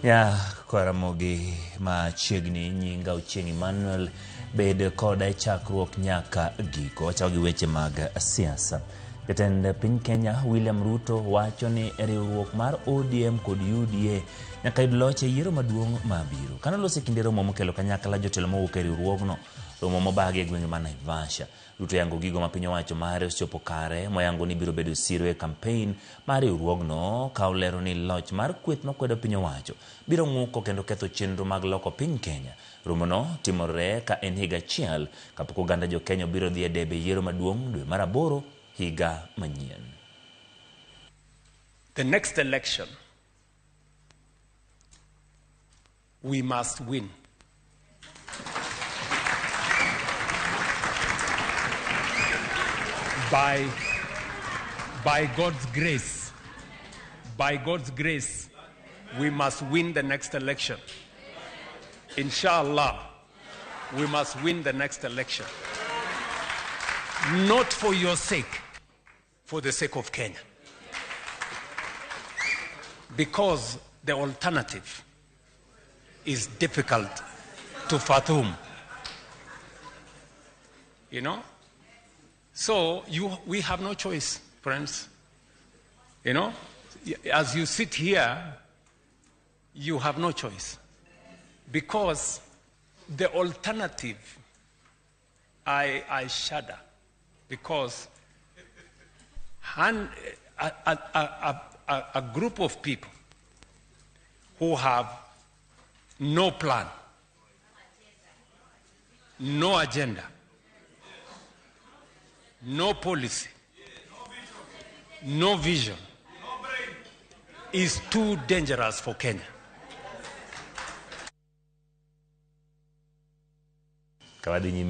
Ya Karamogi machiegni nyinga Ochieng' Emmanuel bed koda e chakruok nyaka giko. Wachako gi weche mag siasa. Jatend piny Kenya William Ruto wacho ni riwruok mar ODM kod UDA nyaka yud loch e yiero maduong' mabiro. Kane oloso e kinde romo mokelo kanyakla jotelo mowuok e riwruogno, romo mobagi e gwenge ma Naivasha. Ruto yango gigo ma piny owacho mare osechopo kare moyango ni biro bedo siro e kampein mar riwruogno ka olero ni loch mar kweth makwedo piny owacho biro ng'uko kendo ketho chenro mag loko piny Kenya. Romono timore ka en higa achiel kapok oganda jo Kenya obiro dhi e debe yiero maduong' dwe mar aboro higa manyien. The next election, we must win. By God's grace, by God's grace, we must win the next election. Inshallah, we must win the next election. Not for your sake, for the sake of Kenya. Because the alternative is difficult to fathom. You know? So we have no choice, friends. You know? As you sit here, you have no choice. Because the alternative, I shudder. Because a group of people who have no plan, no agenda, no policy, no vision, is too dangerous for Kenya. Kawadhi nyime.